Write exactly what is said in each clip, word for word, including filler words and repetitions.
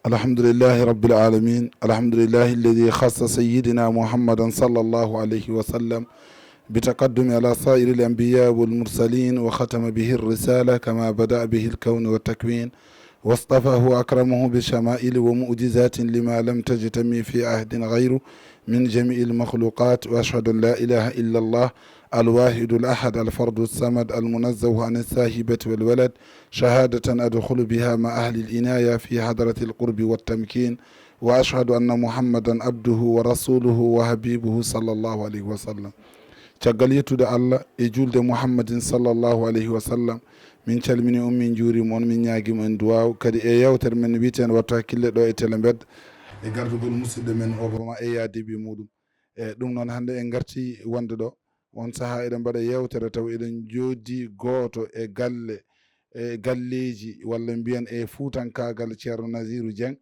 الحمد لله رب العالمين. الحمد لله الذي خص سيدنا محمدا صلى الله عليه وسلم بتقدم على سائر الأنبياء والمرسلين، وختم به الرسالة كما بدأ به الكون والتكوين، واصطفاه وأكرمه بشمائل ومعجزات لما لم تجتمع في عهد غيره من جميع المخلوقات. وأشهد أن لا إله إلا الله الواحد الأحد الفرد الصمد المنزه عن الصاحبة والولد، شهادة أدخل بها مع أهل العناية في حضرة القرب والتمكين، وأشهد أن محمدا عبده ورسوله وحبيبه صلى الله عليه وسلم. Caggal yettude Allah e julde Muhammadin sallallahu alayhi wa sallam, min calmini on, min juurima on, min ñaagima en duwaaw. Kadi e yewtere men wiyeteende Wattu Hakkille ɗo e Tele Mbedda, e gardugol musidɗo men Obama e yaadiiɓe muɗum. E ɗum noon, hannde en ngarti wonde ɗo, on sahaa eɗen mbaɗa yewtere taw eɗen jooɗi gooto e galle, e galleeji, walla mbiyen e fuutankaagal Ceerno Naziru Dieng,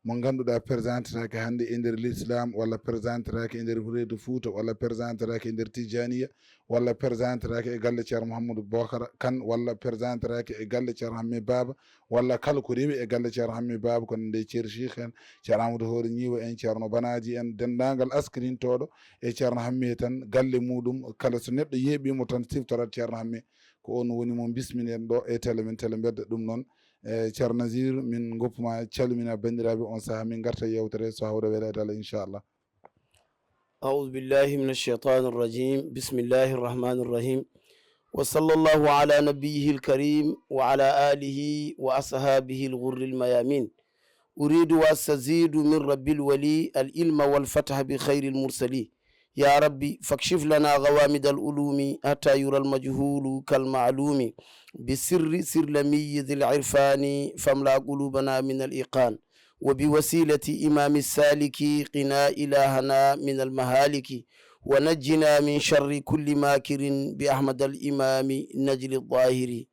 mo ngannduɗaa présentetaake hannde e nder l'islam, walla présentetaake e nder reedu Fuuta, walla présentetaake e nder Tijaniya, walla présentetaake e galle Ceerno Mouhamadou Bokara Kane, walla présentetaake e galle Ceerno Hamme Baaba, walla kala ko rewi e galle Ceerno Hamme Baaba, ko nde Ceerno Cheikh en, Ceerno Amadou Hoore Ñiiwa en, Ceerno Banaaji en, denndaangal askrintooɗo e Ceerno Hamme tan, galle muɗum, kala so neɗɗo yeeɓiimo tan siftorat Ceerno Hamme, ko on woni mo bisminen ɗo e Tele Men Tele Mbedda. Ɗum noon, e Ceerno Nazir, min ngoppuma calmina banndiraaɓe on sahaa, min ngarta yewtere so hawra welaade Allah, inchallah. أعوذ بالله من الشيطان الرجيم. بسم الله الرحمن الرحيم. وصلى الله على نبيه الكريم وعلى آله وأصحابه الغر الميامين. أريد وأستزيد من رب الولي العلم والفتح بخير المرسلين. يا ربي فاكشف لنا غوامض العلوم حتى يرى المجهول كالمعلوم. بسر سرلمي ذي العرفان فاملأ قلوبنا من الإيقان. وبوسيلة إمام السالك قنا إلهنا من المهالك. ونجنا من شر كل ماكر بأحمد الإمام نجل الظاهر.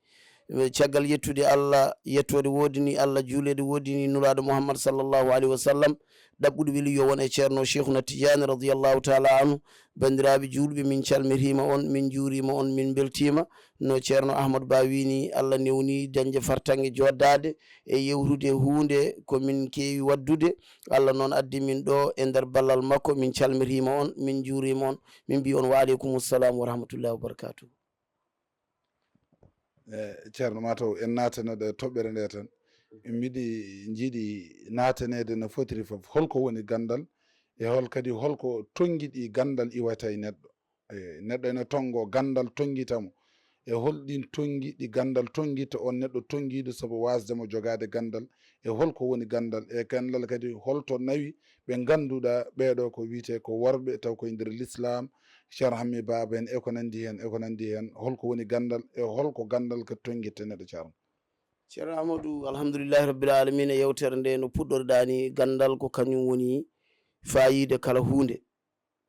Caggal yettude Allah, yettoode woodini Allah, juuleede woodini Nulaaɗo Muhammad sallallahu alayhi wa sallam, ɗaɓɓude weli yo won e Ceerno Cheikhuna Tidiane radiyallahu taala anhu. Banndiraaɓe juulɓe, min calmitiima on, min njuuriima on, min mbeltiima. No Ceerno Ahmadu Ba wiyi ni, Allah newni dañde fartaŋŋe jooɗdaade e yewtude huunde ko min keewi waɗdude. Allah noon addi min ɗo e nder ballal makko. Min calmitiima on, min njuuriima on, min mbiyi on wa aleykumu salaam wa rahmatullahi wa barakaatuh. E Ceerno, mataw en naatana ɗo toɓɓere nde tan. Mbiɗi njiɗi naataneede no fotiri fof. Holko woni ganndal? E hol kadi, holko tonngiɗi ganndal iwata e neɗɗo? E neɗɗo ene tonngo, ganndal tonngita mo. E holɗin tonngiɗi ganndal tonngita on neɗɗo tonngiiɗo sabu waasde mo jogaade ganndal? E holko woni ganndal? E ganndal kadi, holto nawi ɓe ngannduɗaa ɓeeɗo ko wiyetee ko worɓe taw koye nder lislaam, Ceerno Hammi Baaba en, e ko nanndi heen, e ko nanndi heen? Holko woni ganndal? E holko ganndal kadi tonngitta neɗɗo, Ceerno? Ceerno Amadou, alhamdulillahi rabbil alamina. Yewtere nde no puɗɗorɗaa ni, ganndal ko kañum woni faayiida kala huunde.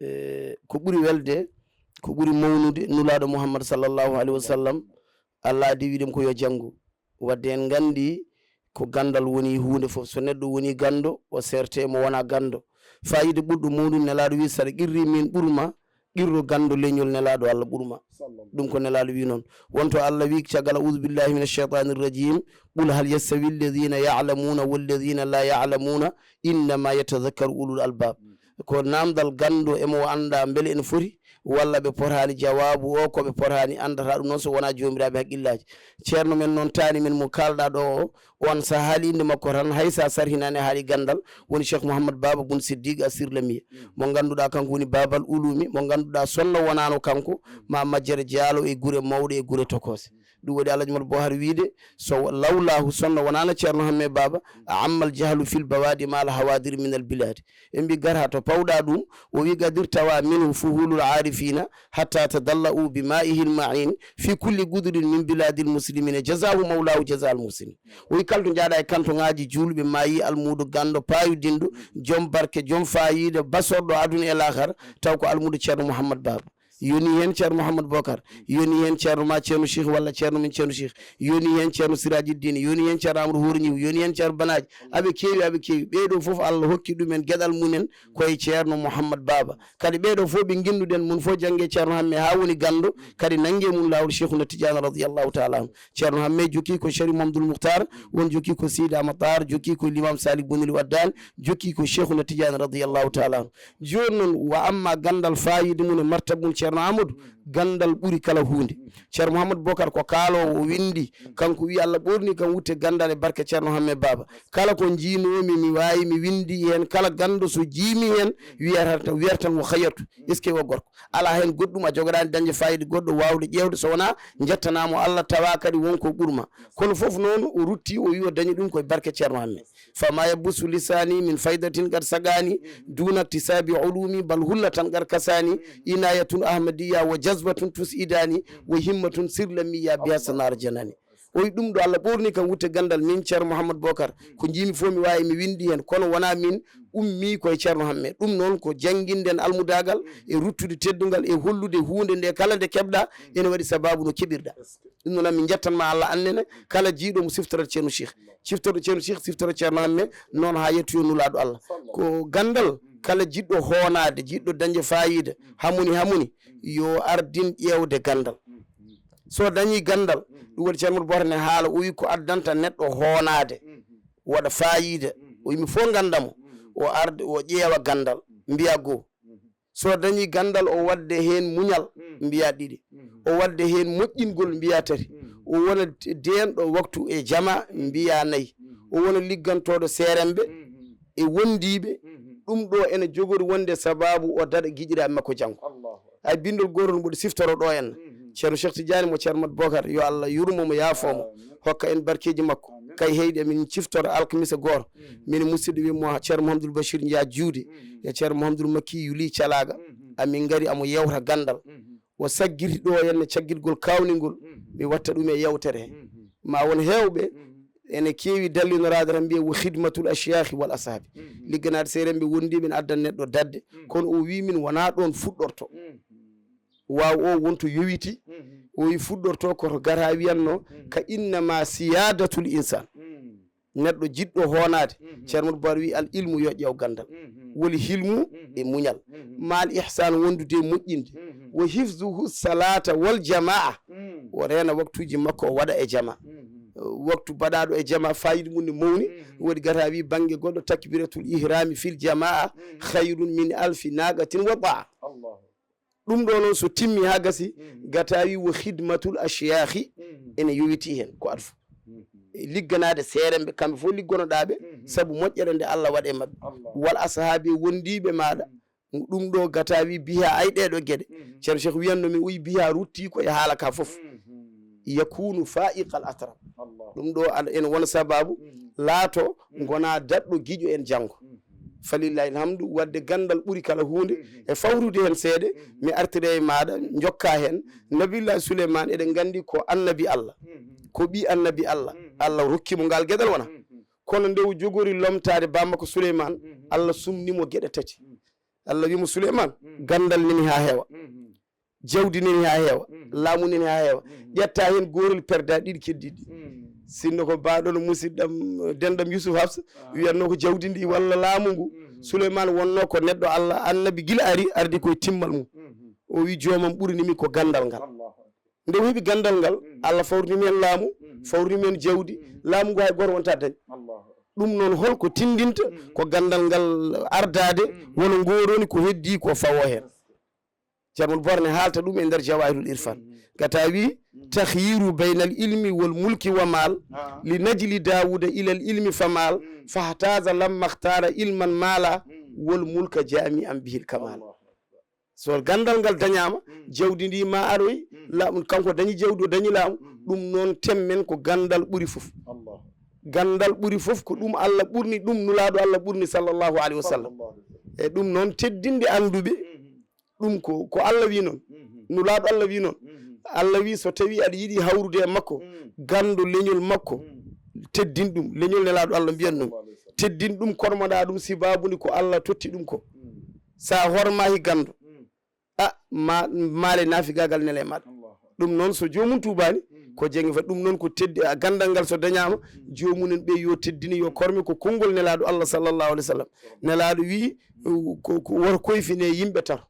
E ko ɓuri welde, ko ɓuri mawnude, Nulaaɗo Muhammad sallallahu alayhi wa sallam, Allah addi wiɗen ko yo janngu. Wadde en nganndi ko ganndal woni huunde fof. So neɗɗo woni ganndo, o seerte mo wona ganndo. Faayiida ɓurɗo mawnude, Nelaaɗo wi, saɗa qirri min ɓurma, qirru ganndo leñol Nelaaɗo Allah ɓurma. Ɗum ko Nelaaɗo wi noon. Wonto Allah wi caggal, audu billahi min alcheytani irrajim, qul hal yastawi alladina yaclamuna walladina la yaclamuna, innama yatadakkaru ulul albab. Ko namdal ganndo e mo annda mbele ene foti, walla ɓe potaani? Jawaabu o, ko ɓe potaani, anndata ɗum noon so wonaa joomiraaɓe haqqillaaji. Ceerno men noon, taani men mo kaalɗaa ɗo o, on so a haali innde makko tan, hay so a sarhinaani a haali ganndal, woni Cheikh Mouhammad Baba Bun Siddiq Assir Lamiya, mo ngannduɗaa kanko woni Babal Ulumi, mo ngannduɗaa so wonaa kanko, ma majjere jaalo e gure mawɗe e gure tokoose. Ɗum waɗi Alhaji Mor Bohar wiide, so lawlahu, so wonaa Ceerno Hamme Baba, a ammal jahlu fil bawadi ma al hawadir min al biladi. En mbi garha to pawɗa ɗum, o wi gadir tawa minhu fuhulul arifina hatta tadalla'u bi ma'ihil ma'in fi kulli gudrin min biladil muslimina, jazahu mawlahu jazal muslimin. O wi kala to njaaɗa e kantoŋaaji juulɓe maayi, almuudo ganndo paayudinɗo, joom barke, joom faayiida, basorɗo aduna e laakara, taw ko almuudo Ceerno Mouhammad Baba. Yoni heen Ceerno Mouhammad Bokar, yoni heen Ceerno ma Ceerno Cheikh walla Ceerno min Ceerno Cheikh, yoni heen Ceerno Sirajiddin, yoni heen Ceerno Amadou Hoore Ñiw, yoni heen Ceerno Banaji. Aɓe keewi, aɓe keewi. Ɓee ɗoo fof Allah hokki ɗumen geɗal mumen koye Ceerno Mouhammad Baba. Kadi ɓee ɗoo fof ɓe nginnduɗen, mum fof jannge Ceerno Hamme haa woni ganndo, kadi nannge mum laawol Cheikhuna Tidiane radiyallahu taala anhu. Ceerno Hamme jokki ko Sharif Mamadou Moukhtar, won jokki ko Seydi Amadou Tahar, jokki ko Limam Salik Bunil Waddani, jokki ko Cheikhuna Tidiane radiyallahu taala anhu. Jooni noon, wa amma ganndal faayiida mum e martaba mum Ceerno Amadou, ganndal ɓuri kala huunde. Ceerno Mouhamadou Bokar ko kaaloowo, o winndi, kanko wi Allah ɓoorni kam wutte ganndal e barke Ceerno Hamme Baba. Kala ko njiinoomi, mi waawi, mi winndi heen, kala ganndo so jiimi heen, wiyata tan, wiyata tan ko hayyatu. Est-ce que o gorko? Alaa heen goɗɗum, a jogoɗaani dañde faayiida goɗɗo waawde ƴeewde so wonaa njettanaamo Allah, tawa kadi won ko ɓurma. Kono fof noon o rutti, o wi o dañi ɗum koye barke Ceerno Hamme. Fama yabbusu lisani min faydatin qad sagani, duna iktisabi ulumi bal hullatan qad kasani, inayatun ahmadiyya wa jazbatun tusidani, wa himmatun sirlamiya biha sanar janani. O wi ɗum ɗo Allah ɓoorni kam wutte ganndal, min Ceerno Mouhammad Bokar, ko njiimi fof mi waawi, mi winndi heen, kono wonaa min, ummii koye Ceerno Hamme. Ɗum noon ko jannginden almudaagal e ruttude teddungal e hollude huunde nde kala nde keɓɗa ene waɗi sabaabu no keɓirɗa. Ɗum noon, min njettanma Allah annene kala jiiɗo mo siftorata Ceerno Cheikh. Siftorɗo Ceerno Cheikh, siftorɗo Ceerno Hamme, noon haa yettoyo Nulaaɗo Allah. Ko ganndal kala jiɗɗo hoonaade, jiɗɗo dañde faayiida, hamoni, hamoni, yo ardin ƴeewde ganndal. So dañii ganndal, ɗum waɗi Ceerno Mouhamadou Bokar ne haala, o wi ko addanta neɗɗo hoonaade, waɗa faayiida. O wi mi fof ngannda mo, o arde, o ƴeewa ganndal, mbiya goo. So dañii ganndal, o waɗde heen muñal, mbiya ɗiɗi. O waɗde heen moƴƴingol, mbiya tati. O wona deenɗo waktu e jama, mbiya nayi. O wona liggantooɗo seeremɓe e wondiiɓe. Ɗum ɗo ene jogori wonde sabaabu o daɗa giƴiraaɓe makko janngo. Hay binndol gootol mboɗo siftoro ɗo en. Ceerno Cheikh Tidiane mo Ceerno Mat Bokar, yo Allah yurmo mo, yaafo mo, hokka en barkeeji makko. Kay heyɗi emin ciftora alkamisa gooto. Min musidɗo wiyetmo Ceerno Mouhamadoul Bachir Ndia Juude e Ceerno Mouhamadoul Makki Yuli Calaaga. Amin ngari amo yewta ganndal. O saggiti ɗo henne caggitgol kaawningol, mi watta ɗum e yewtere he. Ma won heewɓe ene keewi dallinoraade tan mbiya wo khidmatul ashyakhi wal ashabi. Ligganaade seerenɓe wondiiɓe ene addan neɗɗo dadde. Kono o wi min wonaa ɗoon fuɗɗorto. Waaw o wonto yowiti, o wi fuɗɗorto ko to gata wiyatno ka innama siyadatul insan. Neɗɗo jiɗɗo hoonaade, Ceerno Mouhamadou Bokar wi al ilmu yo ƴeew ganndal. Woni hilmu e muñal. Maal ihsan wondude e moƴƴinde. Wo hifzuhu salata wal jamaa. O reena waktuuji makko, o waɗa e jama. Waktu baɗaaɗo e jama, faayiida mum ne mawni. Waɗi gata wi bannge goɗɗo, takbiratul ihrami fil jamaa khayrun min alfi naqatin wa taa. Ɗum ɗo noon so timmi haa gasi, gata wi wo khidmatul ashyakhi ene yowiti heen ko adfu. Ligganaade seeremɓe, kamɓe fof liggonoɗaaɓe, sabu moƴƴere nde Allah waɗi e maɓɓe. Wal ashabi e wondiiɓe maaɗa. Ɗum ɗo gata wi biha ay ɗee ɗo geɗe. Ceerno Cheikh wiyatno min o wi biha rutti ko e haala ka fof. Yakunu faiqal atrab. Ɗum ɗo an-, ene wona sababu laato ngona daɗɗo giƴo en janngo. Falillahi alhamdu, waɗde ganndal ɓuri kala huunde. E fawrude heen seeɗa, mi artira e maaɗa, njokka heen. Nabiyullahi Suleyman, eɗen nganndi ko annabi Allah, ko ɓii annabi Allah, Allah rokki mo ngal geɗal wona. Kono nde o jogori lomtaade bammakko Suleyman, Allah sumni mo geɗe tati. Allah wi mo, Suleyman, ganndal nani haa heewa. Jawdi nani haa heewa, laamu nani haa heewa. Ƴetta heen goorel, perda ɗiɗi keddiɗi ɗi. Sinno ko baɗono musidɗam, denɗam Yusuf Hafsa, wiyatno ko jawdi ndi walla laamu ngu. Suleyman wonno ko neɗɗo Allah, annabi gila ari, ardi koye timmal mum. O wi, joomam ɓurni mi ko ganndal ngal. Nde o heɓi ganndal ngal, Allah fawrini mi heen laamu, fawrini mi heen jawdi, laamu ngu hay gooto wonta dañ. Ɗum noon holko tindinta? Ko ganndal ngal ardaade, wona ngooroni ko heddi ko fawo heen. Ceerno Mouhamadou Bokar ne haalta ɗum e nder Jawahirul Irfan. Gata wi, takhyiru baynal ilmi wal mulki wa mal, li najli Dawuda ilal ilmi fa mal, fahtaza lamma ikhtara ilman mala, wal mulka jami'an bihil kamal. So ganndal ngal dañaama, jawdi ndi ma aroy, la-, kanko dañi jawdi, o dañi laamu, ɗum noon temmen ko ganndal ɓuri fof. Ganndal ɓuri fof ko ɗum Allah ɓurni, ɗum Nulaaɗo Allah ɓurni sallallahu alayhi wa sallam. E ɗum noon teddinde annduɓe, ɗum ko, ko Allah wi noon. Nulaaɗo Allah wi noon. Allah wi so tawi aɗa yiɗi hawrude e makko, ganndo leñol makko, teddin ɗum. Leñol Nelaaɗo Allah mbiyan ɗum. Teddin ɗum, kormoɗa ɗum, sibabude ko Allah totti ɗum ko. Sa hormahi ganndo, A ma maale naafigaagal nele maɗa. Ɗum noon so joomum tuubaani, ko jeŋ fa ɗum noon ko teddi a ganndal ngal so dañaama, joomum en ɓe yo teddini, yo korme ko konngol nelaaɗo Allah sallallahu alaihi wasallam. Nelaaɗo wiyi, ko, ko woto koyfine yimɓe tato.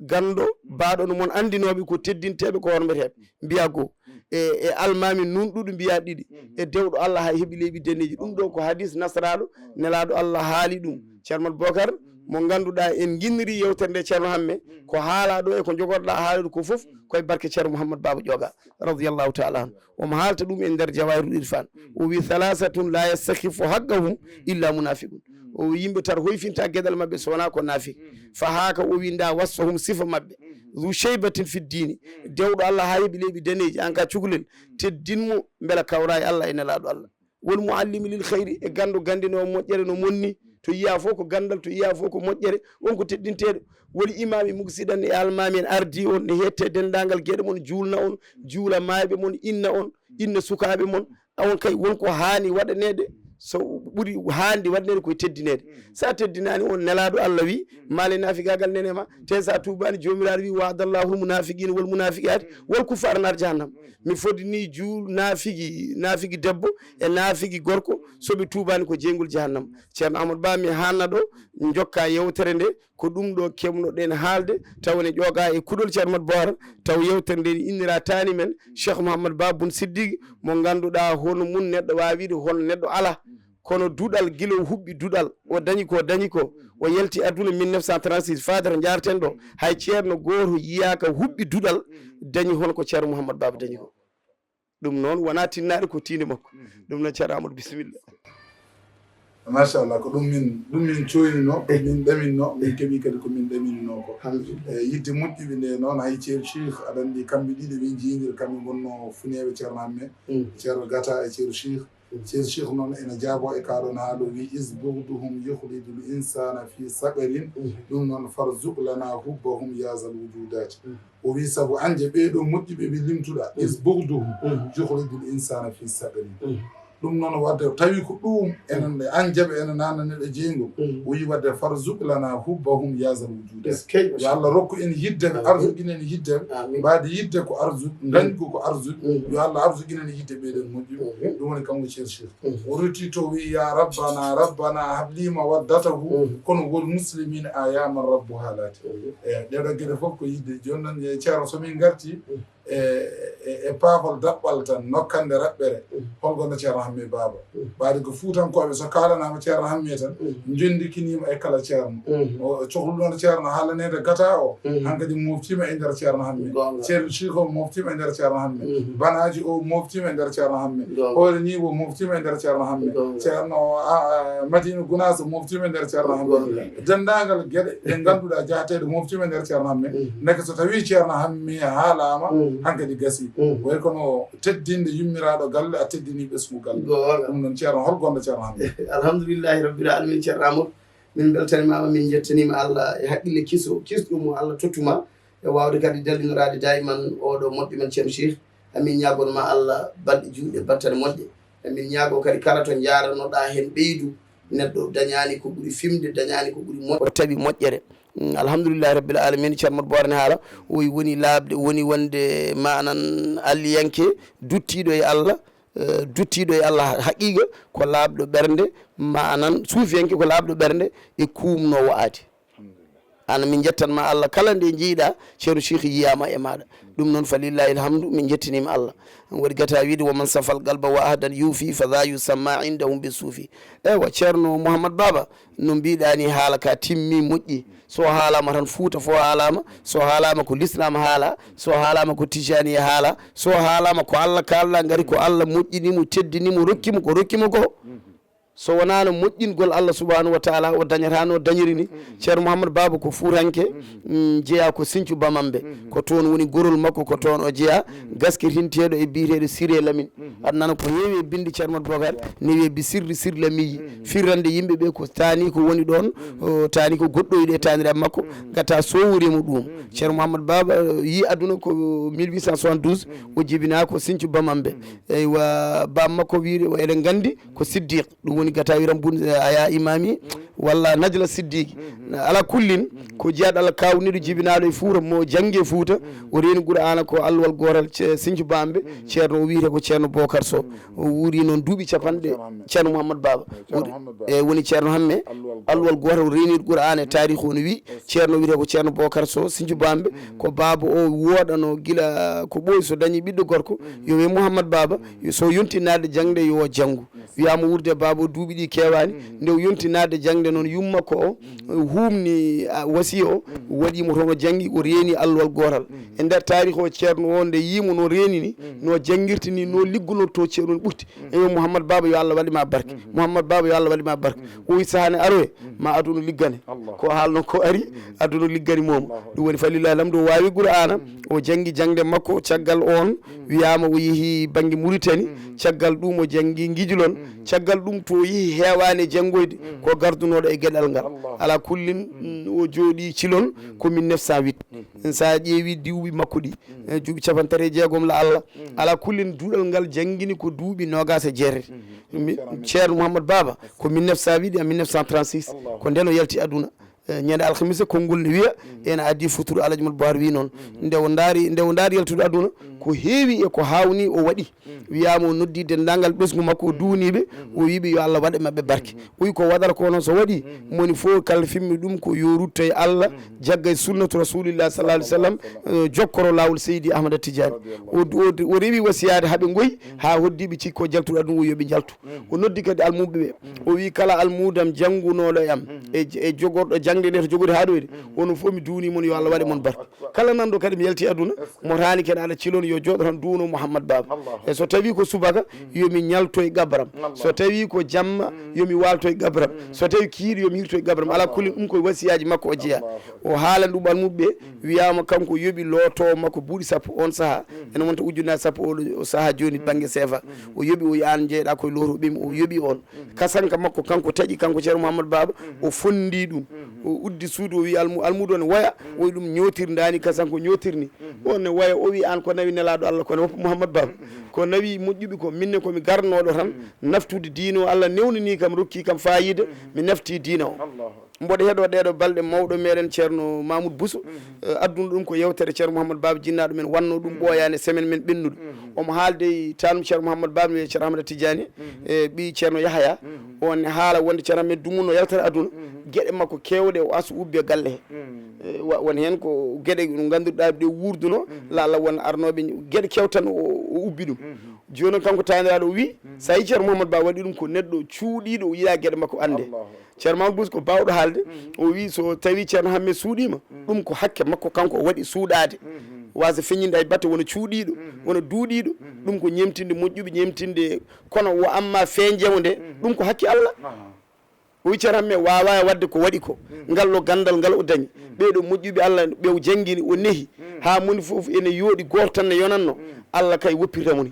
Ganndo baaɗo no mon anndinooɓe ko teddinteeɓe ko hormeteeɓe. Mbiya goo, e, e almaami nunɗuɗo mbiya ɗiɗi. E dewɗo Allah hay heɓi leeɓi daneeji. Ɗum ɗo ko hadis nasraaɗo, nelaaɗo Allah haali ɗum. Ceerno Mat Bokar, mo ngannduɗaa en nginniri yewtere nde Ceerno Hamme, ko haalaa ɗo e ko njogorɗaa haalude ko fof, ko e barke Ceerno Mouhammad Baaba Ƴooga, radiyallahu taala anhu. Omo haalta ɗum e nder Jawahirul Irfan. O wi, "Thalathatun la yastakhifu haqqahum illa munafiqun." O wi, yimɓe tato hoyfinta geɗal maɓɓe so wonaa ko naafik. Fa haaka o wi, nda wasfahum sifa maɓɓe. Dhu shaybatin fi ddiini. Dewɗo Allah haa heɓi leeɓi daneeji, an ka cukalel. Teddin mo, mbela kawra e Allah e nelaaɗo Allah. Wal muallimi lil khayri, e ganndo ganndinoowo moƴƴere no monni. To yiya fof ko ganndal, to yiya fof ko moƴƴere, on ko teddinteeɗo. Wal imaami muksidan, e almaami en ardi on, ne hette denndaangal geɗe mon, juulna on, juula maayɓe mon, inna on, inna sukaaɓe mon. A on kay won ko haani waɗaneede, so ɓuri haandi waɗaneede koye teddineede. Sa teddinaani on, nelaaɗo Allah wi, maale naafigaagal nene ma. Te sa tuubaani, Joomiraaɗo wi, "Wa'adallahul munafiqina wal munafiqati wal kuffara nar jahannam." Mi fodini juul naafigi, naafigi debbo e naafigi gorko, so ɓe tuubaani ko jeyngol jahannam. Ceerno Amadou Ba, mi haanna ɗo, njokka yewtere nde, ko ɗum ɗo keɓnoɗen haalde, tawa ne ƴooga e kuɗol Ceerno Mat Boora, taw yewtere nde ne innira taani men, Cheikh Mouhammad Ba Bun Siddiq, mo ngannduɗaa hono mum neɗɗo waawi wiide hono neɗɗo alaa. Kono duɗal, gila o huɓɓi duɗal, o dañi ko, dañi ko, o yalti aduna mille neuf cent trente-six, faade to njaarten ɗo, hay ceerno gooto yiyaaka huɓɓi duɗal, dañi hono ko Ceerno Mouhammad Baaba dañi ko. Ɗum noon wonaa tinnaade, ko tiinde makko. Ɗum noon, Ceerno Amadou, bisimilla. Machallah, ko ɗum min, ɗum min coynino, ko min ɗaminno, min keɓi kadi ko min ɗaminino ko. E yidde moƴƴuɓe nde noon, hay Ceerno Cheikh, aɗa anndi kamɓe ɗiɗo ɓe njiyndir, kamɓe ngonno funeeɓe Ceerno Hamme, Ceerno Gata e Ceerno Cheikh. Ceerno Cheikh noon ena jaabo e kaa ɗoon haala, o wi, "Is bughduhum yukhrijul insana fi saqarin." Ɗum noon, "Farzuq lana hubbahum ya zal wujudati." O wi, "Sabu anje ɓee ɗoo moƴƴuɓe ɓe limtuɗaa, is bughduhum yukhrijul insana fi saqarin." Ɗum noon, wadde tawi ko ɗum enen ɗe an jaɓe ene naana neɗɗo jeyngol. O wi, wadde, "Farzuq lana hubbahum ya zal wujudati." Yo Allah rokku en yidde ɓe, arsuqin en yidde ɓe. Mbaadi yidde ko arsuq, dañgu ko arsuq. Yo Allah arsuqin en yidde ɓee ɗoon moƴƴuɓe. Ɗum woni kanko Ceerno Cheikh. O rutti to, wi, "Ya Rabbana, Rabbana, habli mawaddatahu, kono wal muslimina ayaman rabbu halati." E ɗeɗo geɗe fof ko yidde. Jooni noon, e Ceerno, so min ngarti e, e, e paafal daɓɓal tan, nokkande raɓɓere, holko no Ceerno Hamme Baaba? Ɓaade ko Fuutankooɓe, so kaalanaama Ceerno Hamme tan, njondikiniima e kala ceerno. O cohluɗo no Ceerno haalaneede gata o, hankadi moftiima e nder Ceerno Hamme. Ceerno Cheikh o moftiima e nder Ceerno Hamme. Banaaji o moftiima e nder Ceerno Hamme. Hoore Niibo moftiima e nder Ceerno Hamme. Ceerno, a, a, Madina Gunaas moftiima e nder Ceerno Hamme. Denndaangal geɗe ɗe ngannduɗaa jahateeɗe moftiima e nder Ceerno Hamme. Ndeke so tawii Ceerno Hamme haalaama, hankadi gasii. Way kono teddinde yummiraaɗo galle, a teddinii ɓesngu galle. Ɗum noon, Ceerno, hol gonɗo Ceerno Hamme? Alhamdulillahi rabbil alamin, Ceerno Amadou. Min mbeltanimaama, min njettaniima Allah e haqqille kiso, kisɗo mo Allah tottuma, e waawde kadi dallinoraade dayman oɗo moƴƴo men Ceerno Cheikh. Amin ñaagonma Allah balɗe juutɗe, battane moƴƴe. Amin ñaago kadi kala to njaaranoɗaa heen ɓeydu. Neɗɗo dañaani ko ɓuri fimde, dañaani ko ɓuri moƴƴo. O tawi moƴƴere. Mm, alhamdulillahi rabbil alamina. Ceerno Mat Boora ne haala, o wi woni laaɓde, woni wonde manan alliyanke duttiiɗo e Allah, eh, duttiiɗo e Allah haqiiqa ko laaɓɗo ɓernde, manan suufiyanke ko laaɓɗo ɓernde e kuumnoowo aadi. Ana min njettanma Allah kala nde njiiɗa Ceerno Cheikh yiyaama e maaɗa. Ɗum noon, fa lillahi alhamdu, min njettinima Allah. Waɗi gata wiide, "Wa man safal qalba wa ahdan yuufi, fa dha yusamma indahum bi suufi." Eywa, Ceerno Mouhammad Baaba, no mbiɗa ni, haala ka timmi, moƴƴi. So haalama tan, Fuuta fof haalama. So haalama ko Lislaam haala, so haalama ko Tijaniya haala, so haalama ko Allah kaalɗa, ngari ko Allah moƴƴini mo, teddini mo, rokki mo ko rokki mo ko. So wonaano moƴƴingol Allah subhanahu wa taala, o dañata no dañiri ni. Ceerno Mouhammad Baaba ko Fuutanke, mm, jeyaa ko Sinthiou Bamambé. Ko toon woni gorol makko, ko toon o jeyaa, gaskitinteeɗo e biyeteeɗo Siré Lamine. Aɗa nana ko heewi e bindi Ceerno Mat Bocar, ne wiye bi sirri sirri lamiyi. Firrande yimɓe ɓe ko taani ko woni ɗoon, o taani ko goɗɗoyɗo e taaniraaɓe makko, ngata sowori mo ɗum. Ceerno Mouhammad Baaba, eh, yi aduna ko mille huit cent soixante-douze, o jibinaa ko Sinthiou Bamambé. Eywa, baaba makko wiide, eɗen nganndi, ko Siddiq, ɗum woni gata wiram bun, eh, aya imami, walla Najla Siddiqi. Ala kullin, ko jiyaaɗo Allah kaawniiɗo jibinaaɗo e Fuuta, mo janngi e Fuuta, o reeni Qur'aana ko alluwal gootal ce-, Sinthiou Bambe, ceerno o wiyetee ko ceerno Bokar Sow. O wuuri noon duuɓi capanɗe, ceerno Mouhammad Baba. Ceerno Mouhammad Baba. E woni ceerno Hamme, alluwal gootal. Alluwal gootal o reeniiɗo Qur'aana e taarikh, woni wi, ceerno wiyetee ko ceerno Bokar Sow, Sinthiou Bambe, ko baaba o wooɗano gila ko ɓooyi, so dañi ɓiɗɗo gorko, yo wiye Mouhammad Baba, yo so yonti naatde jaŋde yo janngu. Wiyaama wuurde baaba o duuɓi ɗi keewaani. Nde o yonti naatde jaŋde noon, yumma ko o huumni, a, wasiya o, waɗi mo toon o janngi, o reeni alluwal gootal. E nder taarikh o, ceerno o nde yii mo no reeni ni, no janngirta ni, no liggunorto ceerno ni ɓurti. Eyo Mouhammad Baba, yo Allah waɗe ma barke. Mouhammad Baba, yo Allah waɗe ma barke. O wi sahaa ne aroye, ma aduna liggane. Ko haalno ko ari, aduna liggani mooma. Ɗum woni falillahi alhamdu, o waawi Qur'aana, o janngi jaŋde makko, caggal oon wiyaama o yehi bannge Muritani, caggal ɗum o janngi Ngijilon, caggal ɗum to o yehi heewaani e janngoyde, ko gardunooɗo e geɗal ngal. Ala kullin, mm, o jooɗii Cilon ko mille neuf cent huit. So a ƴeewi duuɓi makko ɗi, eh, duuɓi capanɗe tati e jeegom la Allah. Ala kullin, duɗal ngal janngini ko duuɓi noogaas e jeetati. Mi-, Ceerno Mouhammad Baba ko mille neuf cent huit à mille neuf cent trente-six, ko ndeen o yalti aduna. Eh, ñande alhamisa, konngol ne wiya, ena addi futuru Alhaji Mat Bouhar wi noon. Nde o ndaari, nde o ndaari yaltude aduna, ko heewi e ko haawni o waɗi. Wiyaama o noddi denndaangal ɓesngu makko, o duwniiɓe, o wiiɓe yo Allah waɗ e maɓɓe barke. O wi ko waɗata ko noon so waɗi, moni fof kala fimmi ɗum ko yo rutto e Allah, jagga e sunnatu Rasulillah sallallahu alaihi wasallam, eh, jokkoro laawol Seydi Ahmada Tidiane. O, o, o rewi wasiyaade haa ɓe ngoyi, haa hoddiiɓe cikki o jaltuɗo aduna o yo ɓe njaltu. O noddi kadi almuuɓe ɓe. O wi kala almuudam janngunooɗo e am, e, e jogorɗo jaŋde nde to jogori haa ɗoyde, onon fof mi duwni mon yo Allah waɗ e mon barke. Kala nanɗo kadi mi yalti aduna, mo taani ken aɗa Cilon yo jooɗo tan duwno Mouhammad Baba. E so tawi ko subaka, yo mi ñalto e gabram. So tawi ko jamma, yo mi waalto e gabram. So tawi kiiɗi, yo mi hirto e gabram. Ala kulli ɗum koye wasiyaaji makko o jeyaa. O haalani ɗum almuuɓe ɓe, wiyaama kanko yoɓi lootowo makko buuɗi sappo on sahaa. Ene wonta ujunnaji sappo oɗo o sahaa jooni bannge seefa. O yoɓi, o wi aan njeeyɗaa koye looto ɓim, o yoɓi on. Kasanka makko kanko taƴi, kanko Ceerno Mouhammad Baba, o fonndi ɗum. O uddi suudu, o wi almu-, almuudo ne woya, o wi ɗum ñootir ndaani, kasanka o ñootir ni. On ne woya, o wi aan ko nawi Nelaaɗo Allah, ko ne woppa Mouhammad Baba. Ko nawi moƴƴuɓe ko, min ne ko mi garnooɗo tan, naftude diina o, Allah newnani kam, rokki kam faayiida, mi nafti diina o. Mboɗo heɗoo ɗeeɗo balɗe mawɗo meɗen Ceerno Mamoudou Bousso, eh, addunoo ɗum ko yewtere Ceerno Mouhammad Baba Jinnaaɗo men, wannoo ɗum ɓooyaani e semaine men ɓennuɗo. Omo haalde e taanum Ceerno Mouhammad Baba, wiye Ceerno Ahmada Tidiane, e ɓii Ceerno Yahaya. On ne haala wonde Ceerno Ahmed Dumu no yaltata aduna, geɗe makko keewɗe o asu ubbi e galle he. Eh, wa-, won heen ko geɗe ɗo ngannduɗaa ɗe wuurduno, laala won arnooɓe, geɗe keew tan o, o ubbi ɗum. Jooni noon kanko taaniraaɗo o wi, so a yii Ceerno Mouhammad Baba waɗi ɗum ko neɗɗo cuuɗiiɗo, o yiɗaa geɗe makko annde. Ceerno Mamadou Bousso ko baawɗo haalde, o wi so tawi Ceerno Hamme suuɗiima, ɗum ko hakke makko kanko o waɗi suuɗaade. Waasa feññinde hay batte wona cuuɗiiɗo, wona duuɗiiɗo, ɗum ko ñemtinde moƴƴuɓe, ñemtinde, kono wo amma feeñjewo nde, ɗum ko hakke Allah. O wi Ceerno Hamme waawaa waɗde ko waɗi ko, ngal ɗo ganndal ngal o dañi. Ɓee ɗo moƴƴuɓe Allah ɓe o janngini, o nehi, haa moni fof ene yooɗi gooto tan ne yonatno, Allah kay woppirta mo ni.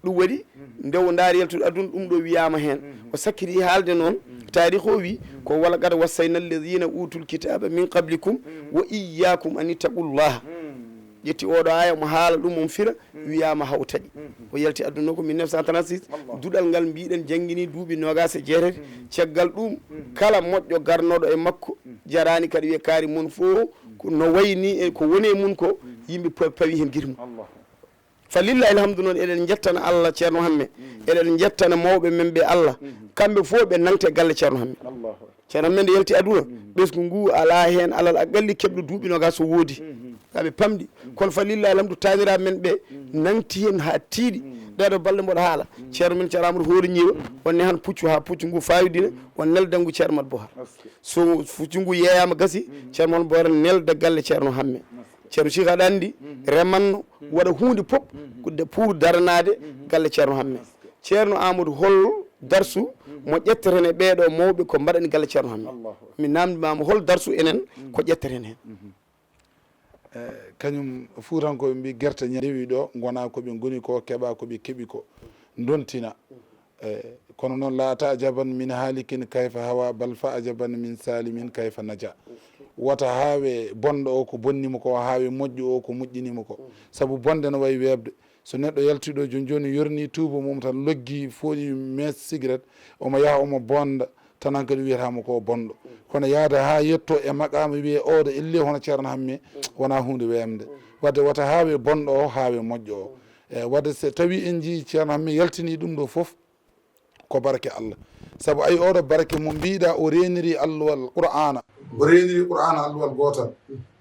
Ɗum waɗi, nde o ndaari yaltude aduna, ɗum ɗo wiyaama heen. O sakkiti haalde noon, taarikh o wi, ko "Wa laqad wassayna alladhina utul kitaba min qablikum wa iyyakum an ittaqullaha." Ƴetti oɗo aaya, omo haala ɗum, omo fira, wiyaama hawtaɗi. O yalti aduna ko mille neuf cent trente-six, duɗal ngal mbiɗen janngini duuɓi noogaas e jeetati. Caggal ɗum, kala moƴƴo garnooɗo e makko, jaraani kadi wiye kaari mon fof, ko no wayni e ko woni e mum ko, yimɓe pa-, pawi heen gite mum. Fa lillahi alhamdu noon, eɗen njettana Allah Ceerno Hamme, eɗen njettana mawɓe men ɓe Allah, kamɓe fof ɓe nangta e galle Ceerno Hamme. Ceerno Hamme nde yalti aduna, ɓesngu ngu alaa heen alal aqalli keɓɗo duuɓi noogaas so woodi. Haa ɓe pamɗi. Kono fa lillahi alhamdu, taaniraaɓe men ɓe nangti heen haa tiiɗi. Ɗee ɗo balɗe mboɗo haala. Ceerno men Ceerno Amadou Hoore Ñiiwa, on nehan puccu haa puccu ngu fayodina, on nelda ngu Ceerno Mat Bohar. So puccu ngu yeeyaama gasi, Ceerno Mat Bohar nelda galle Ceerno Hamme. Ceerno Cheikh aɗa anndi, remanno, waɗa huunde fof ko de-, pour daranaade galle Ceerno Hamme. Ceerno Amadou, hol darsu mo ƴetteten e ɓee ɗo mawɓe ko mbaɗani galle Ceerno Hamme? Mi naamndimaama hol darsu enen ko ƴetteten heen? Eh, kañum Fuutankooɓe mbi gerte ñande ndewi ɗo, ngona ko ɓe ngoni ko, keɓa ko ɓe keɓi ko, ndontina. Eh, kono noon, "La ta'jaban min halikin kayfa hawa, bal fa'jaban min salimin kayfa naja." Wata haawe bonɗo o ko bonni mo ko, o haawe moƴƴo o ko moƴƴini mo ko. Sabu bonde no wayi weeɓde. So neɗɗo yalti ɗo jooni jooni, yorni tuuba mum tan, loggi, fooƴi mees sigaret, omo yaha omo bonda, tan hankadi wiyata mo ko bonɗo. Kono yaade haa yetto e maqaama wiyee oɗo elli hono Ceerno Hammee, wonaa huunde weemde. Wadde wata haawe bonɗo o, haawe moƴƴo o. E wadde so tawi en njii Ceerno Hammee yaltini ɗum ɗo fof, ko barke Allah. Sabu ay oɗo barke mo mbiɗa o reeniri alluwal Qur'aana. O reeniri Qur'aana alluwal gootal.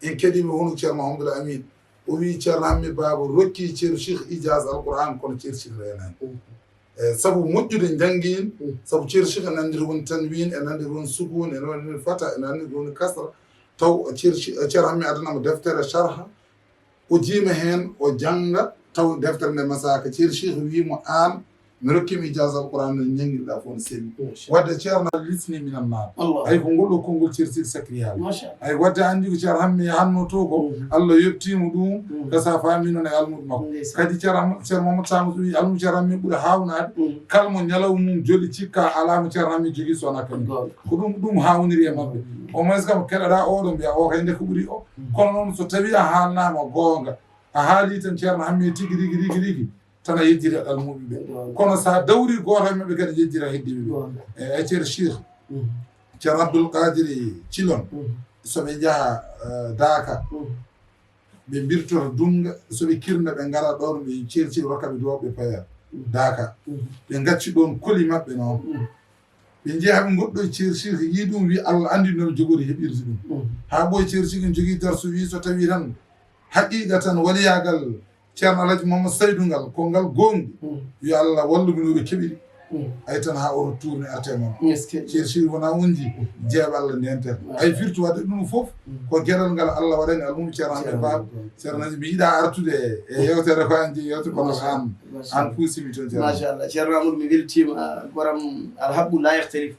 En keɗiima hono Ceerno Mahamadul Amin. O wii Ceerno Hammee Baaba rokki Ceerno Cheikh Ijaaz Alqur'aan, kono Ceerno Cheikh reenaani. E sabu moƴƴude njanngiin, sabu Ceerno Cheikh ene anndiri won tanwiin, ene anndiri won sukuun, ene anndiri won fata, ene anndiri won kasra. Taw Ceerno Che-, Ceerno Hammee addanama deftere sharha, o jiima heen, o jannga, taw deftere nde masaaka. Ceerno Cheikh wii mo, "Aan, mi rokki mi ijaaza Alquraan, no njanngiɗaa fof no selli." Wadde Ceerno lisni minan naar. Allah. Ay ko ngol ɗo konngol Ceerno Cheikh sakkiyaali. Machallah. Ay wadde anndi ko Ceerno Hammee hanno to ko, Allah yettiima ɗum, ka sa faami noon e almuudo makko. Ndeysaan. Kadi Ceerno Ham-, Ceerno Mamadou Samou so wii almuudo Ceerno Hammee ɓuri haawnaade, kala mo ñalawma mum joli cikka alaa mo Ceerno Hammee jogii so wonaa kañum. Goonga. Ko ɗum, ɗum haawniri e maɓɓe. Au moins kam keɗoɗaa oɗo mbiya o kay nde ko ɓuri o. Kono noon so tawii a haalnaama goonga, a haalii tan Ceerno Hammee tigi rigi, rigi, rigi, tan a yejjiri almuuɓe ɓe. Goonga. Kono so a dawri gooto e maɓɓe kadi yejjira heddiiɓe ɓe. Goonga. E, e Ceerno Cheikh, Ceerno Abdoul Qadir Cilon, so ɓe njaha, eh, Daaka, ɓe mbirtora Dunnga, so ɓe kirna ɓe ngara ɗoon, ɓe Ceerno Cheikh rokka ɓe duwaaw ɓe paya Daaka. Ɓe ngacci ɗoon koli maɓɓe noon. Ɓe njehi haa ɓe ngoɗɗoy Ceerno Cheikh, yii ɗum, wii Allah anndi no jogori heɓirde ɗum. Haa ɓooy Ceerno Cheikh en jogii darsu, wii so tawii tan haqiiqa tan waliyaagal Ceerno Alhaji Mamadou Saydu ngal, ko ngal goonga, yo Allah wallu ɓe no ɓe keɓiri. Ay tan haa oto tourné arte e mon. Ceerno Cheikh wona on ji, jeeɓa Allah ndenten. Ay firti wadde ɗum fof, ko geɗal ngal Allah waɗani almuudo Ceerno Hammee Baaba. Ceerno Hammee, mi yiɗaa artude e yewtere ko an jeyi yewtere kono an, an puusimi toon Ceerno. Machallah. Ceerno Amadou, mi weltiima, goram alhaqqu laa yakhtalif.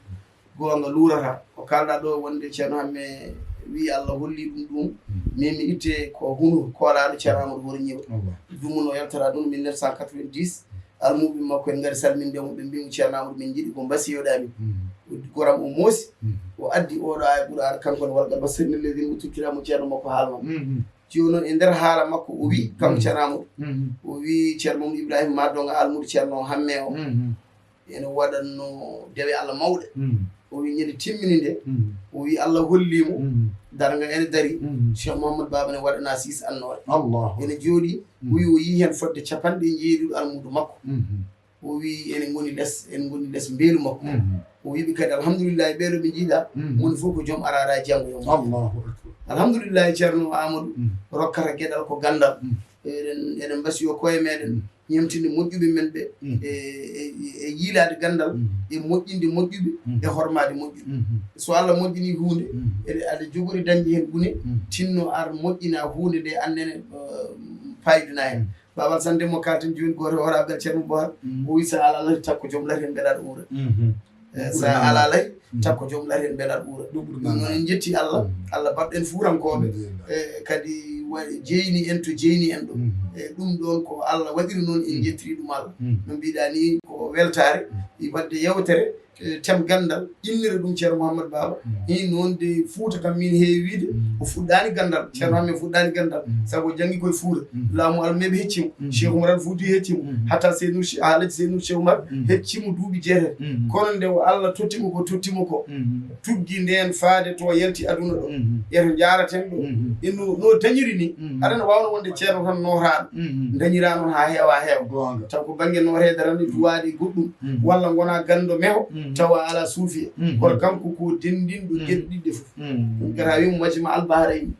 Goonga luurata. Ko kaalɗaa ɗo wonde Ceerno Hammee wii Allah holli ɗum ɗum. Min mi itte ko hunu koolaaɗo Ceerno Amadou Hoore Ñiiwa. Dumunoo yaltata ɗum mille neuf cent quatre-vingt-dix. Almuuɓe makko en ngari salminde mo, ɓe mbii mo Ceerno Amadou min njiɗi ko mbasiyoɗaa min. Goram o moosi, o addi oɗo aaya Qur'aana, kanko ne walgal basirni leydi mo tukkira mo Ceerno makko haalma. Jooni noon e nder haala makko o wii, kanko Ceerno Amadou, o wii Ceerno Mamadou Ibrahima ma donga almuudo Ceerno Hammee o. Ene waɗatno dewe Allah mawɗe. O wi ñande timmini nde, o wi Allah holli mo darnga ene dari, Cheikh Mouhamadou Baba ne waɗana siis annoore. Ene jooɗi, o wi o yii heen fodde capanɗe jeeɗiɗo almuudo makko. O wi ene ngoni les, ene ngoni les mbeelu makko. O wi ɓe kadi, alhamdulillahi, ɓeeɗo ɓe njiiɗa, moni fof ko joom araara janngo yo mo. Alhamdulillahi, Ceerno Amadou rokkata geɗal ko ganndal. Eɗen, eɗen mbasiyo koye meɗen. Ñemtinde moƴƴuɓe men ɓe, e, e, e yiilaade ganndal, e moƴƴinde moƴƴuɓe, e hormaade moƴƴuɓe. So Allah moƴƴinii huunde, eɗe, aɗa jogori dañde heen gune, tinno ar moƴƴina huunde nde, annene, eh, payduna heen. Baaba Alassane Déme mo kaalten jooni, gooto e hooraaɓe Ceerno Bohar, o wi, so a alaa lati, takko joom lati heen mbeɗa aɗa uura. Eh, so a alaa lay, takko joom lati heen mbeɗa aɗa uura. Ɗum noon en njetti Allah, Allah baɗɗo en fuurankooɓe. E kadi wa-, jeyni en to jeyni en ɗo. E ɗum ɗoon ko Allah waɗiri noon, en njettiri ɗum Allah. No mbiɗa ni ko weltaare, e waɗde yewtere, e tem ganndal, innira ɗum Ceerno Mouhamadou Baba. Hii noon de Fuuta kam min heewi wiide, o fuɗɗaani ganndal, Ceerno Hammee fuɗɗaani ganndal, sabu o janngi koye Fuuta. Laamu Almeeɓe hecci mo, Cheikh Oumar Al Fouti hecci mo, hatta Seydou Che-, Haalaji Seydou Cheikh Oumar hecci mo duuɓi jeetati. Kono nde o Allah totti mo ko totti mo ko, tuggi ndeen faade to yalti aduna ɗo. E to njaaraten ɗo. E no, no dañiri ni, aɗa waawno wonde ceerno tan nootaaɗo. Dañiraa noon haa heewa heewa. Taw ko bannge nooteede tan e duwaade e goɗɗum. Walla ngona ganndo meho, tawa alaa suufiya. Kono kanko ko denndinɗo geɗe ɗiɗi ɗe fof. Ɗum kadi a wiima Majma Al Bahrayni.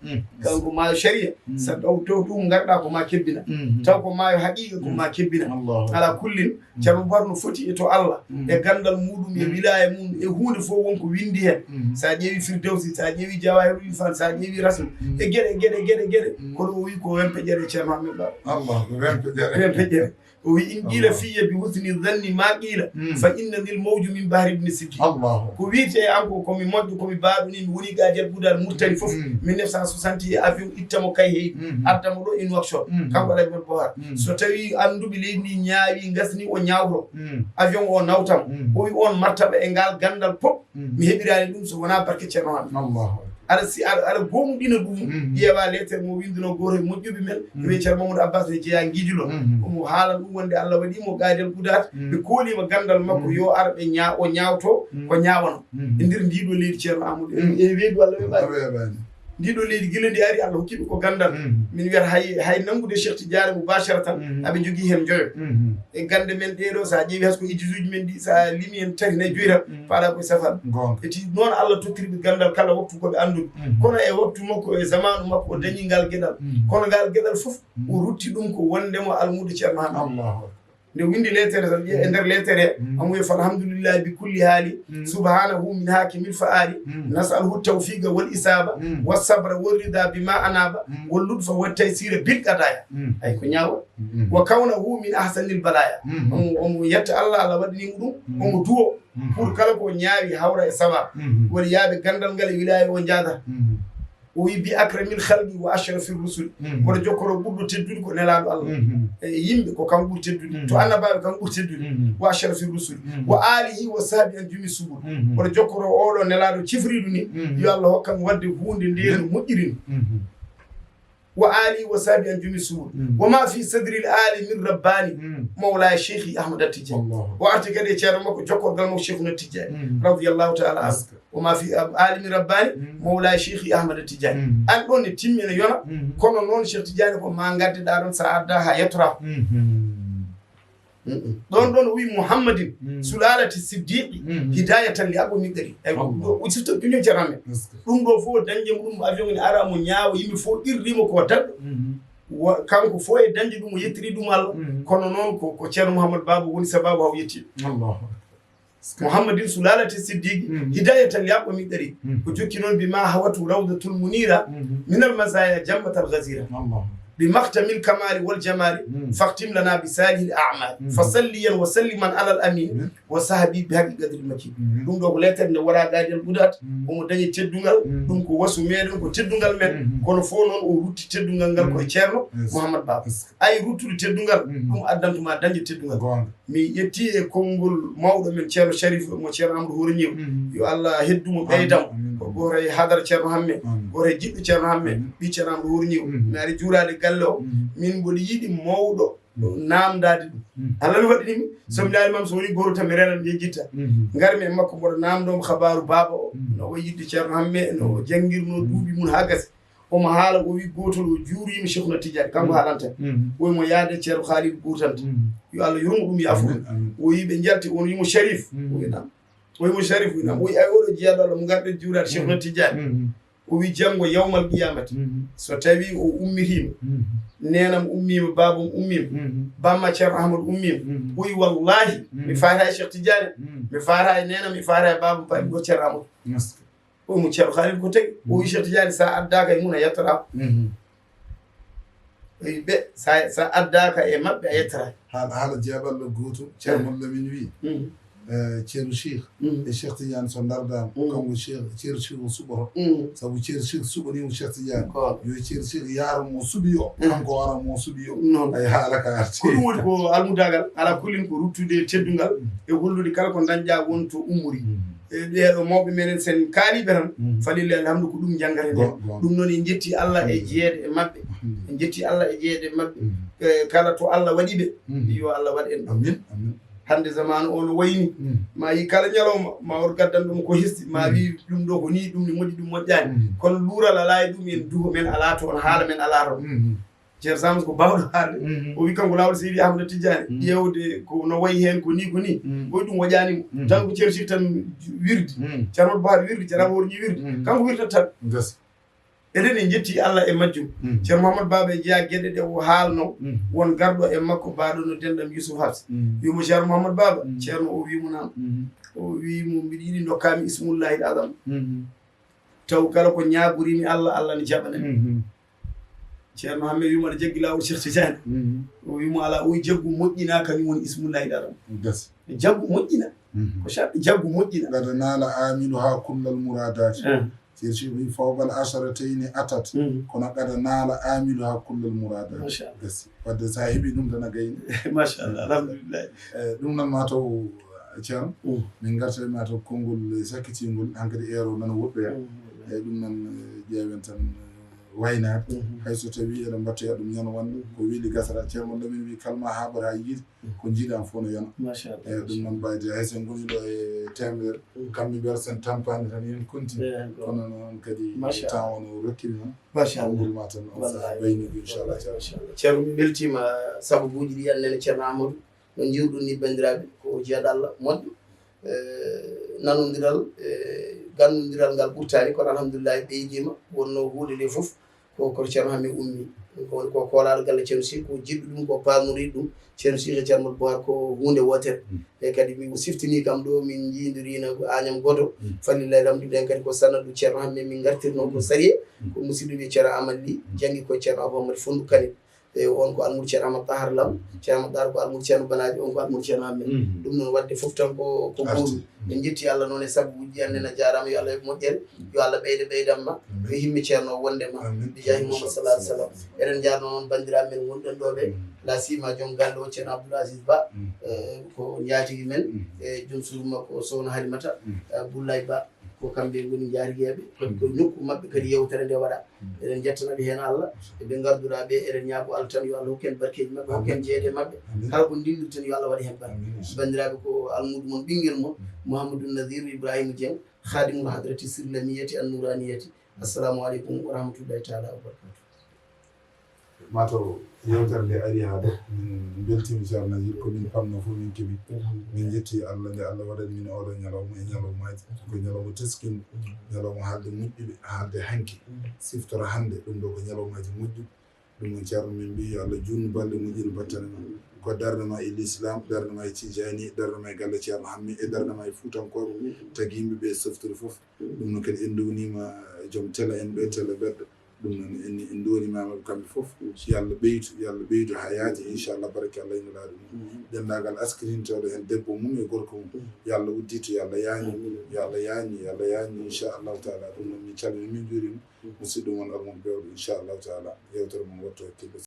Kanko maayo sharia, so taw, taw ɗum ngarɗa ko ma kebbina. Taw ko maayo haqiqa ko ma kebbina. Alaa kullin, Ceerno Bohar no foti e to Allah, e ganndal muɗum, e wilaya mum, e huunde fof won ko winndi heen. So a ƴeewi Firdawsi, so a ƴeewi Jawahirul Irfan, so a ƴeewi Rasm, e geɗe, geɗe, geɗe, geɗe. Kono o wi ko wempe ƴere Ceerno Hammee Baba. Allah, ko wempe ƴere. Wempe ƴere. O wi, "In qiila fiyya bi husni zanni ma qiila, fa innani l mawju min bahri ibni sijji." Ko wiyetee e an ko, ko mi moƴƴo, ko mi baaɗo ni, mi woni Gadiel Goudal Mauritanie fof. Mille neuf cent soixante e avion itta mo Kayhayɗi, adda mo ɗo e Nouakchott. Kanko Alhaji Mat Bohar. So tawi annduɓe leydi ndi ñaawi, ngasni, o ñaawto. Avion o nawtam. O wi, "On martaba e ngal ganndal fof, mi heɓiraani ɗum so wonaa barke Ceerno Hammee." Aɗa si aɗa aɗa goomuɗina ɗum. Ƴeewa leeter mo winduno gooto e moƴƴuɓe men, wiye Ceerno Mamadou Abbas ne jeeya Ngijilo. Omo haalan ɗum wonde Allah waɗi mo Gaadel Gudaat. Ɓe koolima gandal makko yo ar ɓe ña o ñaawto ko ñaawano. E nder ndiɗo leydi Ceerno Amadou e weedu Allah weeɓaani. Ndiɗo leydi gila ndi ari Allah hokkiɓe ko gandal. Min wiyata hay hay nanngude Cheikh Tidiane mubasharatan aɓe jogii heen njoyo. E gande men ɗeɗo sa ƴeewi has ko ijisuuji men ɗi sa limi heen tati nayi joyi tan paɗa koye safal. E ti noon Allah tottiriɓe gandal kala waktu koɓe annduɓe. Kono e waktu makko e zamanu makko o dañi ngal geɗal. Kono ngal geɗal fof o rutti ɗum ko wondemo almuudo Ceerno Hammet. Nde windi leetere tan ƴe e nder leetere amuye falhamdulillahi bi kulli haali. Subhanahu min hakimil fa'ali. Nas'aluhu tawfiqa wal isaba wa sabra wa rida bima anaba wa lutfa wa taysira bil qadaya. Ay ko ñaawa. Wa kawnahu min ahsanil balaya. Omo omo yetta Allah, Allah waɗanimo ɗum. Omo duwo pour kala ko ñaawi hawra e sawa. Woni yaaɓe gandal ngal e wilaya o jaada. O wi bi akramil khalqi wa ashrafir rusuli. Mboɗo jokkoro ɓurɗo teddude ko nelaɗo Allah. E yimɓe ko kanko ɓuri teddude to annabaɓe kanko ɓuri teddude. Wa ashrafir rusuli wa alihi wa sahbi an jumi subul. Mboɗo jokkoro oɗo nelaɗo cifriɗo ni yo Allah hokkam wadde hunde nde no moƴƴiri ni. Wa alihi wa sahbi an jumi subul. Wa ma fi sadril ali min rabbani mawlaya cheikhi ahmad attijani. O arti kadi e ceerno makko jokkorgal makko cheikhuna tijani radiyallahu taala anhu. Wa ma fi alimi rabbani mawlaya cheikhi ahmad tijani. An ɗon ne timmina yona. Kono noon cheikh tijani ko ma gaddeɗa ɗon sa adda ha yettora. Ɗon ɗon o wi muhammadin sulalati siddiqi hidayatan li aqwa miqdari. Ay ɗo o sifto ɗum ceerno men. Ɗum ɗo fof dañde mo ɗum avion ne ara mo ñaawa yimɓe fof irrimo ko daɗɗo. Kanko fof e dañde ɗum o yettiri ɗum Allah. Kono noon ko ko ceerno mouhammad baba woni sababu haw yetti. Muhammadin sulalati siddiqi hidayatan li aqwa miqdari. Ko jokki noon bima hawatu rawdatul munira minal mazaya jammatal ghazira. Bi maktamil kamali wal jamali faktim lana bi salihil a'mali fa salliyan wa salliman alal amin wa sahbi bi haqqi qadri makin. Ɗum ɗo ko leetere nde wara gaadi al gudat. Omo dañi teddungal. Ɗum ko wasu meɗen ko teddungal men. Kono fof noon o rutti teddungal ngal koye ceerno mouhammad baba. Ay ruttude teddungal ɗum addantuma dañde teddungal. Mi ƴetti e konngol mawɗo men ceerno sharif mo ceerno amadou hoore ñiw. Yo allah heddumo ɓeydam. Ko goto e hadara ceerno hamme, goto e jiɗɗo ceerno hamme, ɓi ceerno amadou hoore ñiw. Mi ari juurade galle o. Min mboɗo yiɗi mawɗo namdade ɗum. Allah no waɗanimi so mi daari mam so woni goto tan mi renan mi yejjitta. Ngarmi e makko mboɗo namdomo habaru baba o no wayi yidde ceerno hamme no janngirno duuɓi mum ha gasi. Omo haala o wi gotol o juurima cheikhna tidiane kanko haalanta. Oyi mo yaade ceerno khalid gurtanta. Yo allah yurmo ɗum yaafo. O wi ɓe jalti on wimo sharif. O wi nam o wimo sharif wi nam o wi ay oɗo jeyaɗo allah mo garɗen juurade cheikhna tidiane. O wi janngo yawmal qiyamati so tawi o ummitima nenam ummima babam ummima bamma ceerno ahmad ummima. O wi wallahi mi faata e cheikh tidiane mi faata e nenam mi faata e babam fawi go ceerno ahmad. O mo ceerno khalil ko tagi o wi cheikh tidiane sa addaka e mum a yettorama. Ɓe sa sa addaka e maɓɓe a yettata. Haala haala jeeɓalɗo gooto ceerno lamin wi ceerno cheikh e cheikh tidiane so ndardama kanko cheikh ceerno cheikh o suɓoto. Sabu ceerno cheikh suɓanimo cheikh tidiane yo ceerno cheikh yaaro mo suɓi o kanko wara mo suɓi o. Ay haala ka arti ko ɗum woni ko almudagal ala kullin ko ruttude teddungal e hollude kala ko dañƴa won to ummori. E ɓeeɗo mawɓe meɗen sen kaaliɓe tan falilla alhamdu ko ɗum janngata nde. Ɗum noon en jetti allah e jeyeede e maɓɓe. En jetti allah e jeyeede e maɓɓe. Kala to allah waɗi ɓe yo allah waɗ en ɗo. Hannde zamanu o no wayni ma yi kala ñalawma ma wor gaddan ɗum ko hesti ma wi ɗum ɗo ko ni ɗum ni moƴƴi ɗum moƴƴani kono luural ala e ɗum en duho men ala toon haala men ala toon. Ceerno samus ko bawɗo haalde o wi kanko laawol seydi ahmada tijjani ƴeewde ko no wayi heen ko ni ko ni koye ɗum waƴaani mo tan ko ceerno sik tan wirdi. Ceerno mad bahar wirdi ceerno aɓa worñi wirdi kanko wirdat tan. Eɗen en jetti allah e majjum. Ceerno mouhamadou baba e jeeya geɗe ɗe o haalno won garɗo e makko baɗo no denɗam yousuf habs wimo ceerno mouhamadou baba ceerno o wimo nam o wimo mbiɗa yiɗi dokkami ismullahil adam taw kala ko ñaagoriimi allah allah ne jaɓana mi. Ceerno hamme wiimo aɗa jaggi laawol cheikh tidiane o wiimo ala o jaggu moƴƴina kañum woni ismullahi ɗaɗam. Jaggu moƴƴina ko chaɓɓe jaggu moƴƴina. Gada naala amilu ha kullal muradati. Ceerno cheikh wi fawqal asharatayni atat kono gada naala amilu ha kullal muradati. Gasi wadde sa heɓi ɗum tan a gayni. Machallah alhamdulillahi. Ɗum noon mataw ceerno min garta mataw konngol sakkitingol hankadi eero nana woɗɗoya. Eyyi, ɗum noon, eh, ƴeewen tan, eh, waynaade. Mhm. Hay so tawii eɗen mbattoya ɗum ñande wonde, ko weeli gasata, ceerno mon Lamin wii, kala ma haaɓata yiide, mhm, ko njiiɗaa fof no yona. Machallah. Eyyi, ɗum noon mbayde hay so en ngonii ɗo e teemedere, mhm, kamɓe mbiyata so en tampaani tan yen konti. Eyyi, ko kono noon kadi, machallah, temps o no rokkiri noon. Machallah. Wulma tan on sahaa, wallaahi, bayni ɗum, inchallah, machallah. Ceerno, mi weltiima sababuuji ɗi annene ceerno Amadou. No njiiruɗon ni, banndiraaɓe, ko jeeɗa Allah moƴƴo. Eh, nanondiral, eh, gannondiral ngal ɓurtaani, kono alhamdulillahi ɓeydiima. Wonno huunde nde fof ko, ko Ceerno Hammet ummi. Ɗum ko woni ko koolaaɗo galle Ceerno Sih, ko jiɗɗo ɗum, ko paamoriɗo ɗum. Ceerno Sih e Ceerno Modou Bohar ko huunde wootere. Mm. E kadi mi o siftini kam ɗo, min njiidoriino ko Agnam gooto. Mm. Falillahi alhamdu, ɗen kadi ko sanadu Ceerno Hammet min ngartirno ko, mm, sariya. Mm. Ko musidɗo wiyee Ceerno Amadou Ly, mm, janngi ko Ceerno Abou Hammat Fondu Kane. E on ko almuudo Ceerno Amadou Tahar Lam, Ceerno Amadou Tahar ko almuudo Ceerno Banaaji, on ko almuudo Ceerno Hammet. Mhm. Ɗum noon waɗde fof tan ko, ko gootum. Arti. En njetti Allah noon e sababuuji ɗi, annene a jaaraama, yo Allah yoɓ moƴƴere, yo Allah ɓeyde ɓeydan ma, amin, yo himme Ceerno o wonde ma, amin, bi jaahi Muhammad sallallahu alaihi wasallam. Eɗen njaarnoo noon banndiraaɓe men wonɓe ɗo ɓe, mhm, la sima joom galle o, Ceerno Abdoul Aziz Ba, mhm, eh, ko njaatigi men, mhm, e joom suudu makko o Sokhna Halimata, mhm, eh, Bullay Ba. Ko kamɓe ngoni njaatigeeɓe, ko nokku maɓɓe kadi yewtere nde waɗa. Mm. Eɗen njettana ɓe heen Allah, e ɓe ngarduɗaa ɓe, eɗen ñaago Allah tan yo Allah hokku en barkeeji maɓɓe, hokku en, amin, jeeyde maɓɓe. Amin. Kala ko ndimdirten yo Allah waɗ heen barke. Amin. Banndiraaɓe, ko almuudo mon, ɓinngel mon, Mouhamadou Naziru Ibrahima Dieng, khadimul hadrati sirlaniyati annuraniyati. Assalamu aleykum wa rahmatullahi taala wa barakatuh. Mataw yewtere nde ari haa ɗo, min mbeltiima, Ceerno Naziru, ko min pamno fof min keɓi. Min njetti Allah nde Allah waɗani min oɗo ñalawma e ñalawmaaji. Ko ñalawma teskinɗo, ñalawma haalde moƴƴuɓe, haalde hanki, siftora hannde. Ɗum ɗo ko ñalawmaaji moƴƴuɓe. Ɗum noon, Ceerno, min mbii yo Allah juutnu balɗe, moƴƴina battane ma. Ko darnde ma e l'islam, darnde ma e Tijaani, darnde ma e galle Ceerno Hammet, e darnde ma e Fuutankooɓe, tagi yimɓe ɓe softori fof. Ɗum noon kadi en ndowniima joom tele en ɓe, tele ɓedda. Ɗum noon, en, en ndoonimaama ɓe kamɓe fof. Yo Allah ɓeydu, yo Allah ɓeydu haa yaaja, inchallah, barke Allah e Nulaaɗo mum. Denndaangal askirintooɗo heen, debbo mum e gorko mum, yo Allah uddito, yo Allah yaajnu, yo Allah yaajnu, yo Allah yaajnu, inchallahu taala. Ɗum noon, min calminii, min njuuriima. Musidɗo mon Almuudo Bewɗo, inchallahu taala, yewtere mon waɗto hakkille.